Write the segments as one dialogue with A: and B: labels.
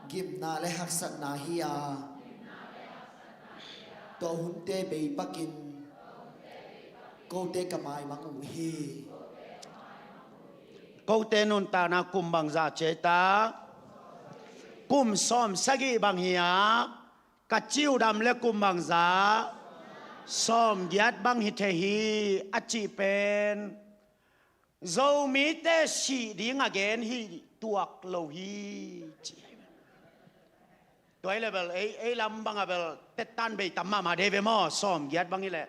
A: Kimna le harsatna hi a to hun te bei pakin ko te kamai mang u hi.
B: Ko te nun ta na kum bang za che ta kum som sagi bang hi a ka chiu dam le kum bang za som giat bang hi the hi a chi pen Zomi te si ding again hi tuak lo hi chi. Tuai level ei ei lam bang abel tettan bei tamma ma de ve mo som giat bang hi le.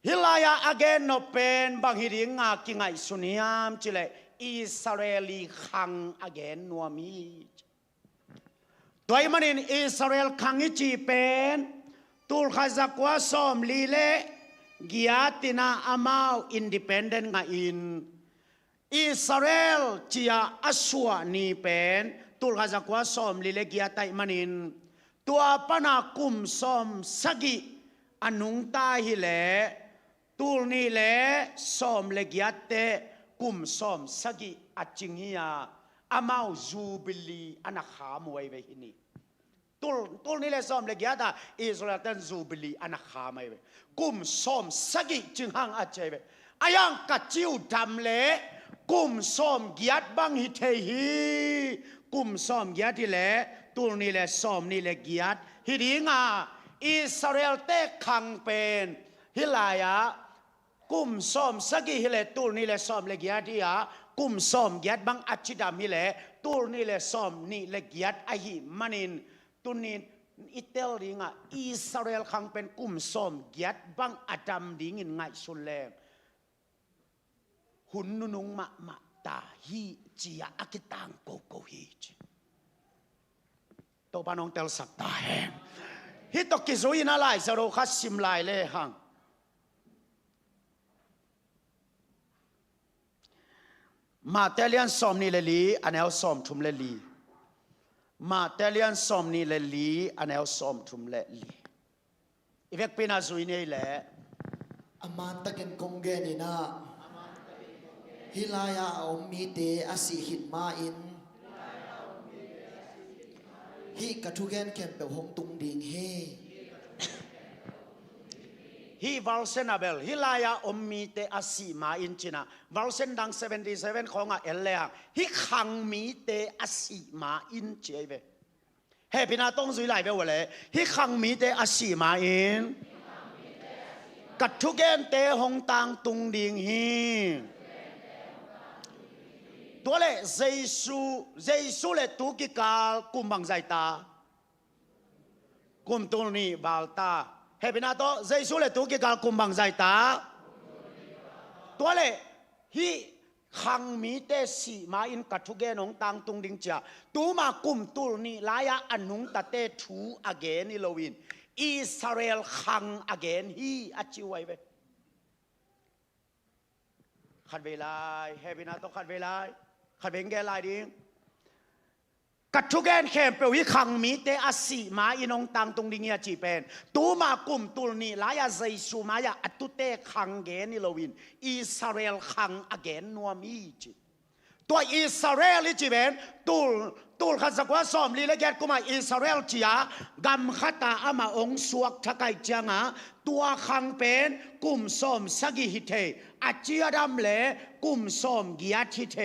B: Hilaya again no pen bang hi ding nga ki ngai suniam chi le Israeli khang again nuami. Tuai manin Israel khang i chi pen tul kha zakwa som li le giatina amau independent nga in Israel chia asua ni pen tul kha zakwa som li le gia tai manin tua pana kum som sagi anung ta hi le tul ni le som le giat te kum som sagi aching hi a amau jubilee ana kha muai ve hi ni tul tul ni le som le giat a Israel ten jubilee ana kha mai ve kum som sagi ching hang a che ve ayang ka chiu dam le kum som giat bang hi the hi kum som giat hi le tul ni le som ni le giat hi dinga Israel te khang pen Hi lai ah kum som sagi hi le tul ni le som le giat hi ah kum som giat bang achidam hi le tul ni le som ni le giat a hi manin tunin itel ding ah Israel khang pen kum som giat bang adam ding in ngai sul le hun nunung ma ma ta hi chia akitang ko ko hi chi to pa nong tel sak ta heng hi to ki zui na lai zaro kha sim lai le hang ma telian som ni le li anel som thum le li ma telian som ni le li anel som thum le li ivek pina zui nei le
A: Aman takin konggen ina hilaya a ummi te a si hit ma in hi ka thugen khen pe hong tung ding hi.
B: Hi valsen abel hilaya ummi te a si ma in china valsen dang 77 khonga el le hi khang mi te a si ma in che ve he pina tong zui lai ve wale hi khang mi te a si ma in ka thugen te hong tang tung ding hi tua le Jesu Jesu le tu ki kal kum bang zai ta kum tul ni bal ta he pina to Jesu le tu ki kal kum bang zai ta tua le hi khangmi te si ma in ka thu ge nong tang tung ding chia tu ma kum tul ni laya anung ta te thu again i loin Israel khang again hi achi wai ve khat ve lai hebina to khat ve lai khat ve nge lai ding กัดทุกแกนแขมเปวิขังมีเตอสีมาอินองตังตรงดิ่งยาจีเป็นตูมากุมตุลนีลายาใจสุมายาอตุเตขังเกนิโลวินอิสราเอลขังอเกนนัวมีจีตัวอิสราเอลจีเป็นตูลตูลขัดสักว่าสอมลีและแกกุมาอิสราเอลจียกำขตาอามาองสวกทะไกจังะตัวขังเป็นกุมสอมสกิฮิเทอาจียดัมเลกุมสอมกิยาทิเท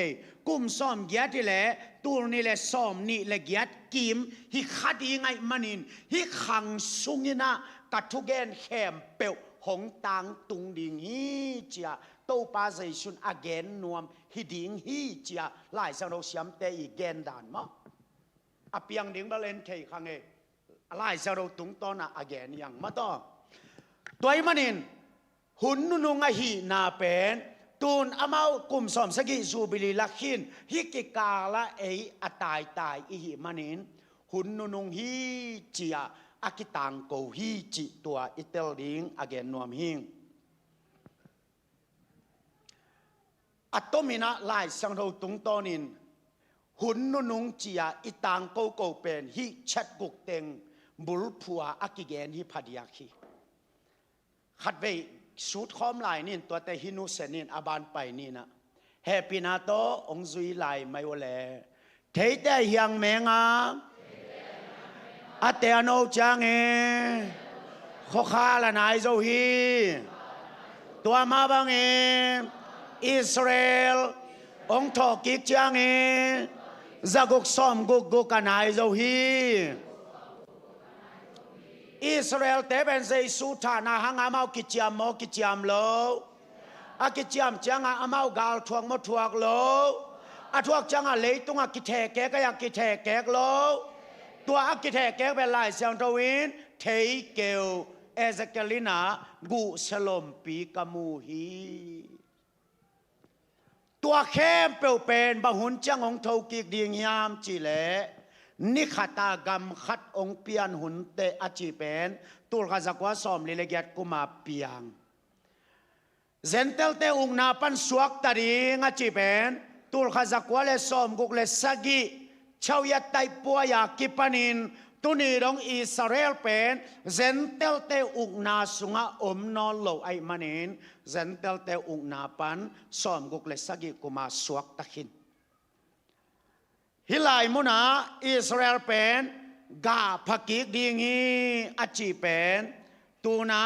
B: kum som giat le tur ni le som ni le giat kim hi khadi ngai manin hi khang sungina kathugen khem pe hong tang tung ding hi chia to pa zai sun again nuam hi ding hi chia lai sang ro siam te i gen dan mo apiang ding balen thei khang e lai sang ro tung to na again yang ma to toy manin Hun nunung a hi na pen tun amau kum som sagi jubilee lakhin hi ki kala ei atai tai i hi manin hun nunung hi chia akitang ko hi chi tua itel ding again nuam hing atomina lai sang ro tung tonin hun nunung chia itang ko ko pen hi chat guk teng bul phua akigen hi phadiak hi khat ve sut khom lai nin to te hinu senin aban pai ni na happy na to ong zui lai mai ole. Theite hiang meng a ate ano chang e khokha la nai zo hi tua ma bang e Israel ong tho kik chiang e zaguk som guk guk anai zo hi Israel te ben Jesu tha na hang amau ki chiam mo ki chiam lo a ki chiam chiang ah amau gal thuak mo thuak lo a thuak chiang ah leitung ah ki the ke ka ya ki the kek lo tua a ki the kek be lai siang to in thei keu Ezekielina gu selom pi kamu hi tua khem peu pen ba hun chiang ong tho kik ding hiam chi le nikhata gam khat ong pian hun te achi pen tur ka zakwa som li le gyat kuma piang Zentel te ungna pan suak taring a chi pen tul kha zakwa le som guk le sagi chawya tai puaya kipanin tuni dong Israel pen Zentel te ungna sunga om no lo ai manin Zentel te ungna pan som guk le sagi kuma suak takhin Hi lai mun ah Israel pen ga phakik ding hi a chi pen tuna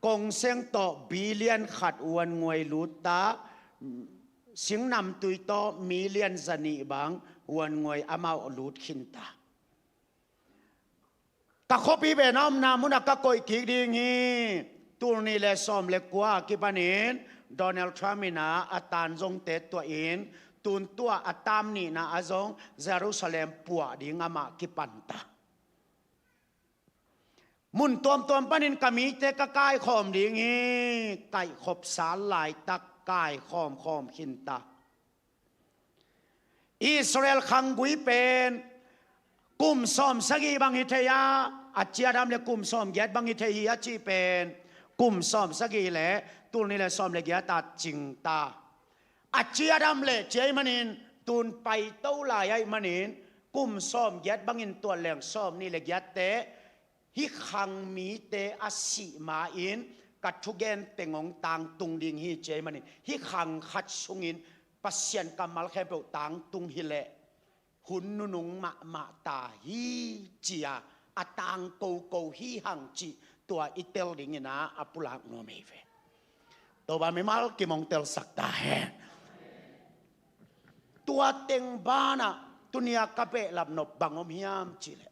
B: kong seng to billion khat uan nguai lut ta singnam tui to million zani bang uan nguai amau lut khin ta Ka khuapi ve na um na mun a ka koih kik ding hi turni le som le kua kipanin Donald Trump in a atan zong te tua in tun tua atam ni na azong Jerusalem pua ding ama kipan ta. Mun tuam tuam panin kami te ka kai khom ding hi kai khop sal lai tak kai khom khom khin ta. Israel khang gui pen kum som sagi bang hi theya achia ram le kum som giat bang hi the hi achi pen kum som sagi le tul ni le som le gia ta ching ta achia ram le chei manin tun pai to lai ai manin kum som giat bangin tuan leng som ni le giat te hi khang mi te a si ma in ka thugen tengong tang tung ding hi che mani hi khang khat sungin pasian kamal khe pe tang tung hi le hun nu nung ma ma ta hi chia atang ko ko hi hang chi tua itel ding ina apulak no me ve to ba mi mal ki mong tel sak ta he tua teng bana tunia kape lap nop bangom hiam chi le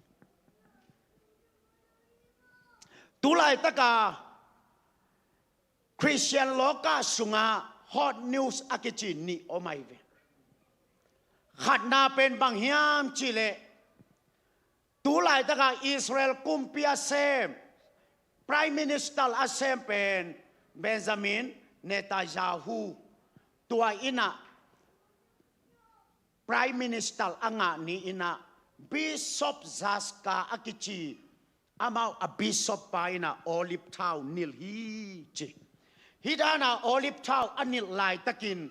B: Tulai taka Christian loka sunga hot news akichi ni omai ve. Khat na pen bang hiam chi le tulai taka Israel kumpia sem Prime Minister asem pen Benjamin Netanyahu tua ina Prime Minister anga ni ina Bishop Zaska akichi amau a bishop pa ina Olive Town nil hi chi hidana Olive Town anil lai takin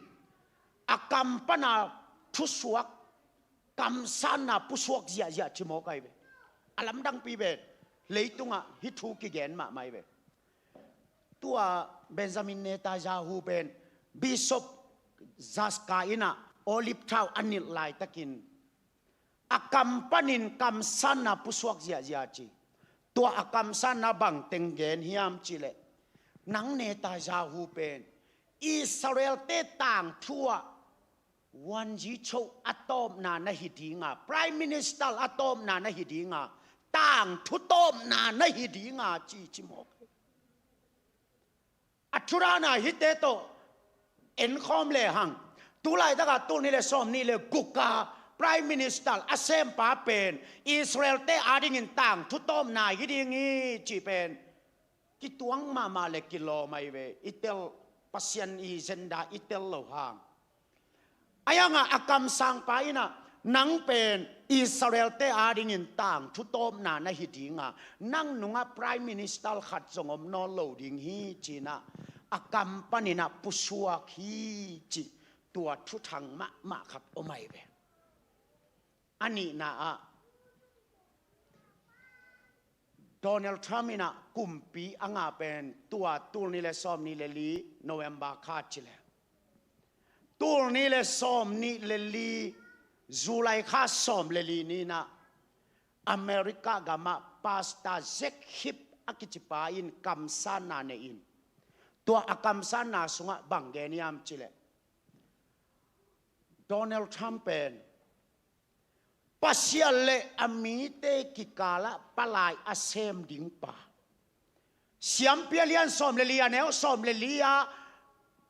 B: akam pana thusuak kamsan na pusuak zia zia chimo kai be alam dang pi be leitunga hi thu ki gen ma mai be tua Benjamin Netanyahu ben Bishop Zaska ina Olive Town anil lai takin akam panin kam san na pusuak zia zia chi tua akam san na bang tenggen hiam chi le nang Netanyahu pen Israel te tang thua wan ji cho atom na na hi dinga prime minister atom na na hi dinga tang thu tom na na hi dinga chi chi mo athura na hi te to en khom le hang tu lai taka tu ni le som ni le guka prime minister asem pa pen Israel te ading in tang thu tom na hi ding i chi pen ki tuang ma ma le ki lo mai ve itel pasian i zenda itel lo hang ayanga akam sang pa ina nang pen Israel te ading in tang thu tom na na hi dinga nang nunga prime minister khat zongom no lo ding hi china akam panina pusuak hi chi tua thu thang ma ma khat omai ve ani na a Donald Trump ina kumpi anga pen tua tul ni le som ni le li November kha chile tul ni le som ni le li. July kha 12 ni na America gama Pastor Zack Hip akichipa in kamsa na ne in tua akamsa na sunga bangeniam chile Donald Trump pen Pasial le ami te kikala palai asem ding pa siampialian som le li aneu som le li a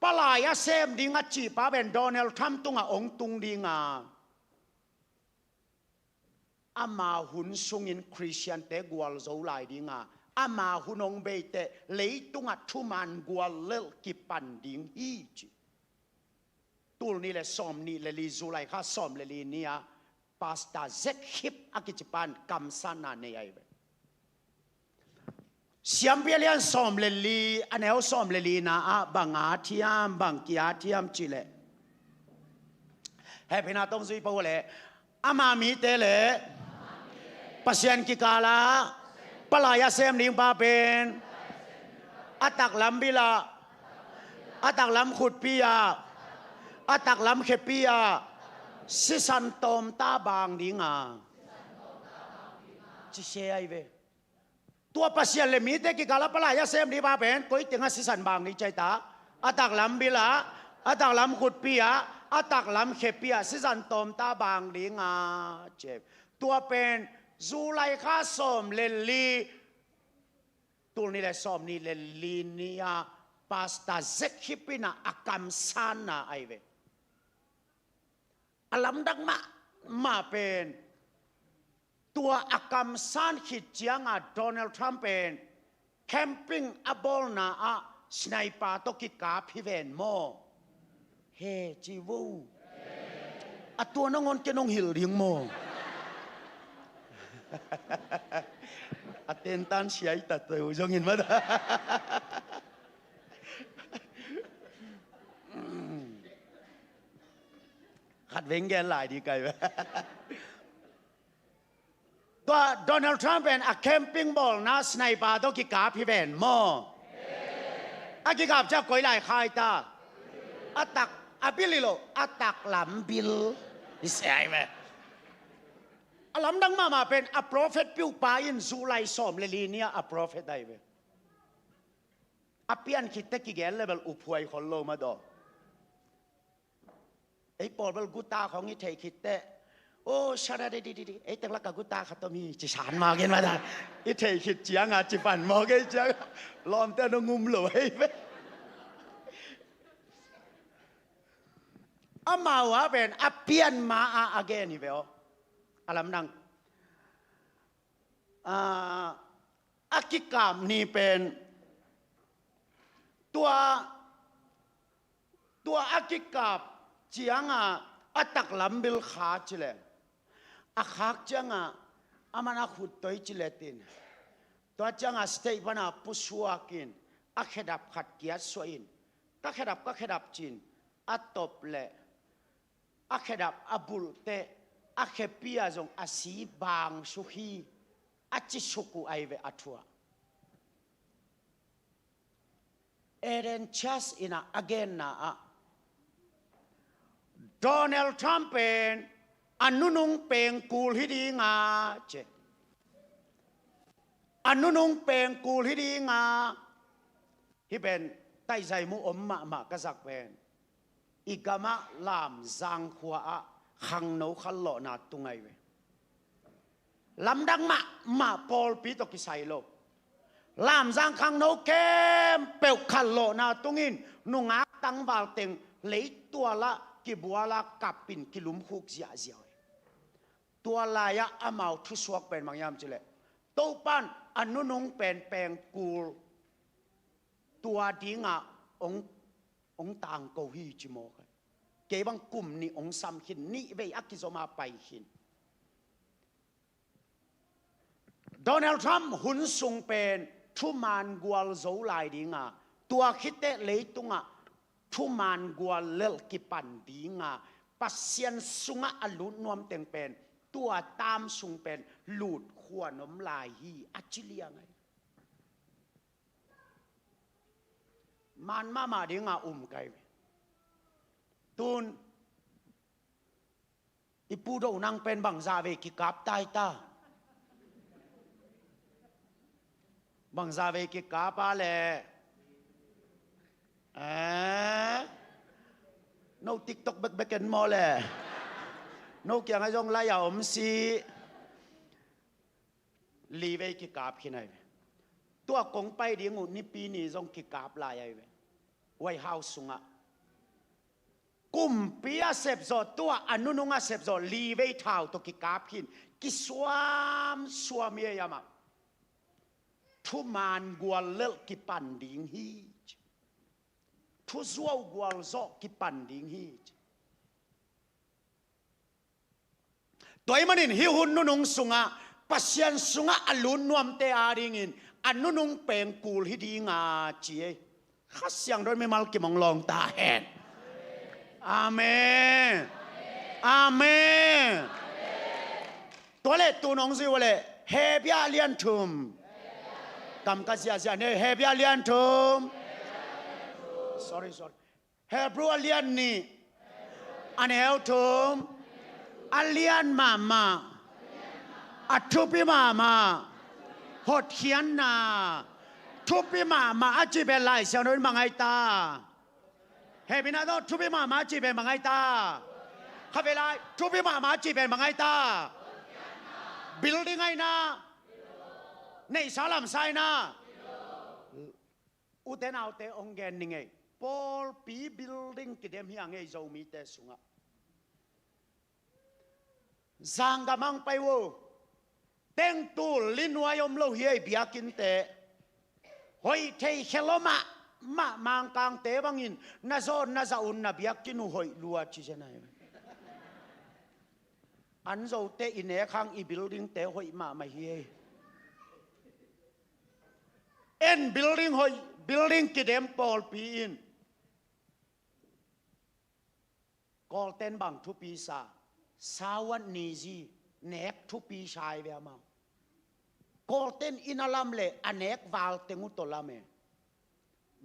B: palai a sem ding a chi pa ben Donald Trump tunga ong tung ding a ama hun sungin Christian te gual zo lai ding a ama hunong be te leitunga thuman gual lel ki pan ding hi chi tul ni le som ni le li July kha som le li ni a Pastor Zek Hip akichipan kamsana nei ai ve Siampialian som le li aneu som le li na a banga thiam bang kia thiam chi le he phina tong zui po le ama mi te le pasian ki kala palaya sem ling pa pen atak lam bila atak lam khut pi a atak lam khe pi a sisan tom ta bang ding a chi se ai ve tua pasian le mi te ki kala pala ya sem ni ba pen koi tenga sisan bang ni chai ta atak lam bila atak lam khut pi a atak lam khe pi a sisan tom ta bang ding a che tua pen July kha som le li tul ni le som ni le li ni a pasta zek hipina akam san na ai ve alam dak ma ma pen tua akam san khit chiang a Donald Trump pen camping a bol na a sniper to ki ka phi ven mo he chi vu a tua no ngon ke nong hil ring mo a ten tan siai ta tu jong in ma khat veng gen lai di kai ตัว Donald Trump เป็น a camping ball นะ sniper ตัวกิกาพิเวนมออากิกาบจะกอยลายคายตาอาตักอาบิลิโลอาตักลำบิลนี่เสียไหมอาลำดังมามาเป็น a prophet ปิวปาอินซูไลสอมเลลีเนีย a prophet ได้เวอาเปียนคิดตะกิเกลเลเวลอุพวยคนโลมาดอ ei pawl bal guta khong i thei khit te o shara de di di di ei teng la ka guta kha to mi chi san ma gen ma da i thei khit chiang a chi pan mo ge chiang lom te no ngum lo hei ve amau a ben a pian ma a again hi ve o alam nang a kikam ni pen tua tua a kikap chiang ah a tak lam bil kha chile a khak chiang ah amana khut toi chile tin tua chiang ah state bana pusuakin a khedap khat kia soin ka khedap ka khedap chin a top le a khedap a bul te a khepia zong a si bang su hi a chi suku ai ve athua Eden Church ina again na a Donald Trump pen anunung peng kul hi di nga che anunung peng kul hi di nga hi pen tai zai mu om ma ma ka zak pen igama lam zang khua a khang no khal lo na tungai we lamdang ma ma paul pi to ki sai lo lam giang khang no kem peu khal lo na tungin nunga tang wal teng lei tua la ki bua la kapin ki lum khuk zia zia tua la ya amau thu suak pen mang yam chile to pan anunung pen peng kul tua dinga ong ong tang ko hi chi mo ke bang kum ni ong sam hin ni ve akizoma pai hin Donald Trump hun sung pen thuman gual zo lai ding a tua khite leitunga thuman gual lel ki pan dinga pasian sunga alut nuam teng pen tua tam sung pen lut khua nom lai hi achilia ngai man ma ma ding a um kai tun. I pu do nang pen bang za ve ki kap tai ta. Bang za ve ki kap a le. Eh? No TikTok bek bek en mo le. No kyang ai zong lai a om si. Li ve ki kap khi nai ve. Tua kong pai ding u ni pi ni zong ki kap lai ai ve. White House sungah kumpi a sep zo tua anunung a sep zo li ve thau to ki kap hin ki suam suam ye yama thu man gual lel ki pan ding hi thu zuau gual zo ki pan ding hi Toimanin hi hun nunung sungah Pasian sungah alun nuam te a ding in anunung peng kul hi ding a chi kha siang don me mal ki mong long ta hen. Amen. Amen. To le tu nong zi wale he bia lian thum. Kam ka zia zia ne he bia lian thum. Sorry sorry. Hebrew a lian nih an heu thum a lian mama a thupi mama hot hian na thupi mama a chi be lai siang non mangai ta he bina do thupi mama chi be mangai ta kha ve lai thupi mama chi be mangai ta building ai na nei salam sai na Uten aute ong gen ni ngei Paul pi building ki dem hi a ngei zomi te sungah zang ga mang pai wo teng tu linuai om lo hi ai biakin te hoi thei heloma ma mang kang te bangin na zon na zaun na biakin u hoi lua chi senai an zo te ine khang i building te hoi ma ma hi ai En building hoi building ki dem pawl pi in Golden bang thu pi sa sawan ni ji nek thu pi sai ve ma Golden inalam le anek wal tengu to lame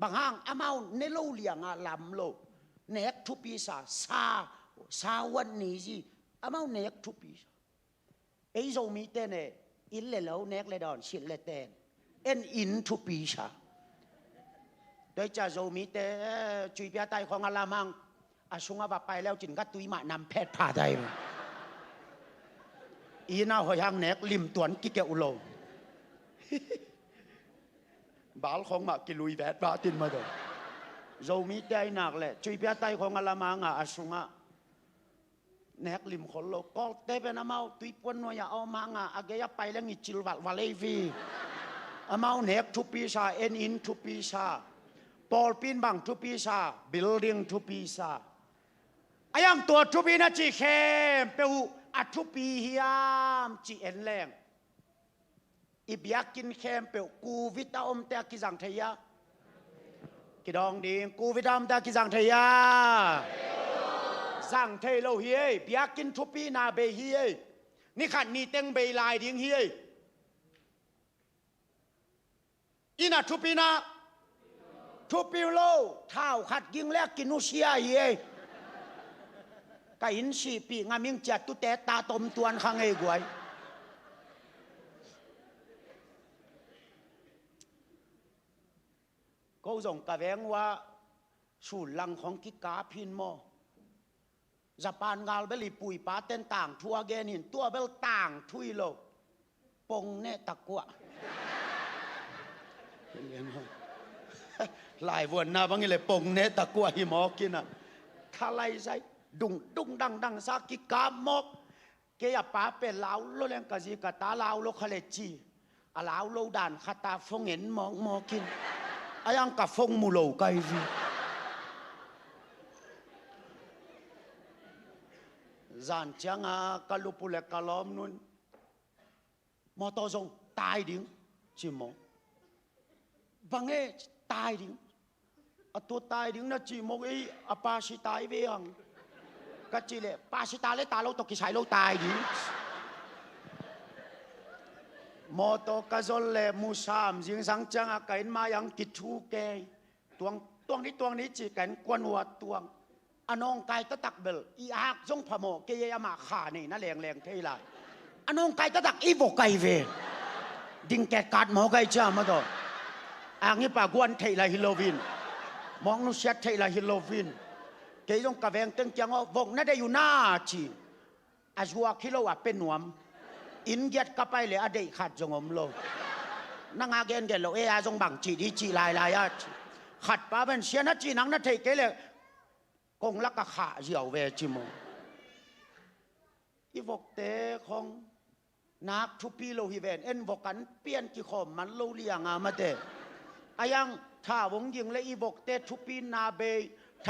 B: bang hang amau ne lo lianga lam lo nek thu pi sa sa sawan ni ji amau nek thu pi sa Ei zomi te ne inn le lo nek le don sit le ten en inn thu pi sa toi cha zomi te chui pia tai khong ala mang a sunga va pai leo chin ka tui ma nam phet pha dai ina hoi hang nek lim tuan ki ke ulo bal khong ma ki lui vet ba tin ma do zomi te ai nak le chui pia tai khong ala manga a sunga Nek lim khol lo kol te ben amau tui puan no ya o ma nga age ya pai le ngi chil wal walei vi amau nek thu pi sa en in thu pi sa pol pin bang thu pi sa building thu pi sa ayang tua thu pi na chi khem pe u a thu pi hiam chi en leng i biakin khem pe ku vita om te ki jang theya ki dong ding ku vita om te ki jang theya jang thei lo hi ei biakin thupi na be hi ei ni khat ni teng be lai ding hi ei ina thupi na thupi lo thau khat ging le kinu sia hi ei ka in si pi nga ming chat tu te ta tom tuan khang ei guai ko zong ka veng wa su lang khong ki ka phin mo Japan ngal beli pui pa ten tang thua gen hin tua bel tang thui lo pong ne takwa lai vuan na bangi le pong ne takwa hi mo kina thalai zai dung dung dang dang sa ki ka mok ke ya pa pe lau lo leng ka ji ka ta lau lo khale chi a lau lo dan khata phong en mok mokin ayang ka phong mu lo kai vi zan chiang a ka lupu le ka lom nun motor zong tai ding chi mo bang e tai ding a tu tai ding na chi mo ei a pa si tai ve ang ka chi le pa si ta le ta lo to ki sai lo tai ding motor ka zol le mu sam jing sang chang a kain ma yang ki thu ke tuang tuang ni tuang ni chi kan kwan wa tuang. Anong kai tatak bel i ak zong phamo ke ye ama kha nei na leng leng thei lai. Anong kai tatak i vo kai ve. Ding ket kat mo kai cha ma do. Angi pa guan thei la hilovin. Mong nu siat thei la hilovin. Ke zong ka veng teng kyang o vok na de yu na chi. A zua khilo a penuam. In giat kapai le a dei khat zong om lo. Na nga gen gen lo e a zong bang chi di chi lai lai a. Khat pa ben sian a chi nang na thei ke le kong lak ka kha ziao ve chi mo. I vok te khong nak thupi lo hi ven en vok kan pian ki khom man lo liang a ma te. Ayang tha wong ying le i vok te thupi na be.